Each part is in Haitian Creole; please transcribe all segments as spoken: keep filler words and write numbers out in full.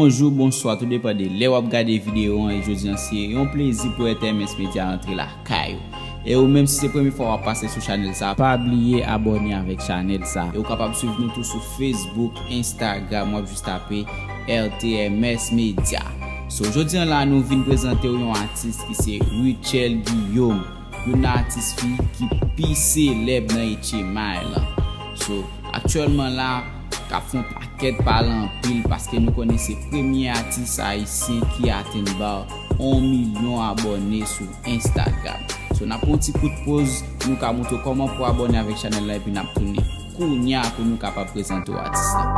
Bonjou, bonswa, tou depann de lè w ap gade videyo an, e jodi an se yon plezi pou R T M S Media rantre lakay ou. E ou menm, si se premye fwa w ap pase sou chanèl sa, pa bliye abòne avèk chanèl sa. E ou kapab swiv nou tou sou Facebook, Instagram, w ap jis tape R T M S Media. So, jodi an la, nou vin prezante w yon atis ki se Rutshelle Guillaume, youn nan atis fi ki pi selèb nan H M I lan. So, aktyèlman la, k ap fè yon pakèt pale anpil paske nou konnen se premye atis ayisyen ki atenn ba yon milyon abòne sou Instagram. So, n ap pran yon ti kout poz, nou ka montre w kòman pou abòne avèk chanèl la, epi n ap tounen kounya pou nou kapab prezante w atis la.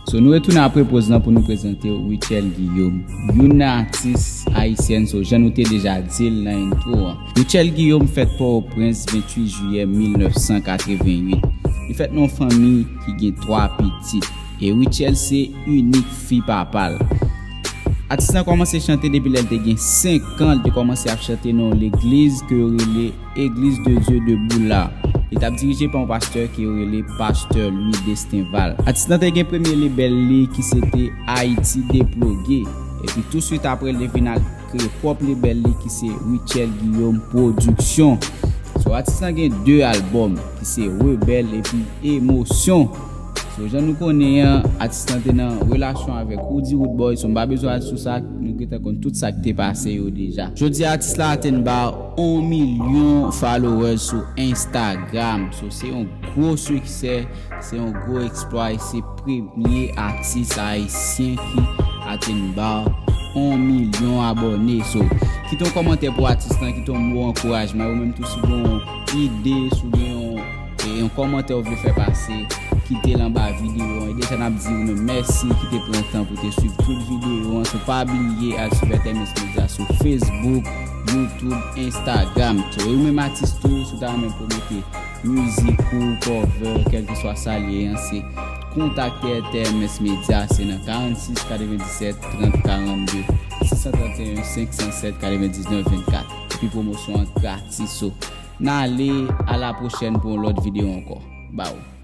So, nou retounen apre poz lan pou nou prezante w Rutshelle Guillaume, youn nan atis ayisyèn, so, jan nou te deja di l nan entwo an. Rutshelle Guillaume fèt Pòtoprens venntuit jiyè mil nèf san katrevennuit. Li fèt nan yon fanmi ki gen twa pitit. E Rutshelle se inik fi papa l. Atis lan kòmanse chante depi lè l te gen senk an, li te kòmanse ap chante nan yon legliz ke yo rele Église de Dieu de Boula. Li t ap dirije pa yon pastè ke yo rele Pastè Louis Destinval. Atis lan te gen premye lebèl li ki se te Ayiti Deploge. Epi touswit apre, li te vin al kreye pwòp lebèl li ki se Rutshelle Guillaume Production. So, atis lan gen de albòm ki se Rebèl epi Emosyon. So, jan nou konnen an, atis lan te nan relasyon avèk Roody Roodboy, so m pa bezwen al sou sa, nou gentan konn tout sa k te pase yo deja. Jodi a, atis la atenn ba yon milyon followers sou Instagram. So, se yon gwo siksè, se yon gwo eksplwa, e se premye atis ayisyen ki atenn ba yon milyon abòne. So, kite yon kòmantè pou atis lan, kite yon mo ankourajman, ou menm tou si w gen yon ide, si w gen yon e yon kòmantè w vle fè pase, kite l anba videyo an. E deja n ap di ou menm mèsi ki te pran tan pou te swiv tout videyo an. So, pa bliye al swiv R T M S Media sou Facebook, YouTube, Instagram. So, e ou menm atis tou, si w ta renmen pwomote mizik ou, cover, kèlkeswa sa l ye an, se kontakte R T M S Media, se nan karannsis katrevendisèt trant karannde, sis san tranteyen senk san sèt katrevendiznèf vennkat. Epi pwomosyon an gratis. So, n ale, a la pwochèn pou yon lòt videyo ankò. Bye.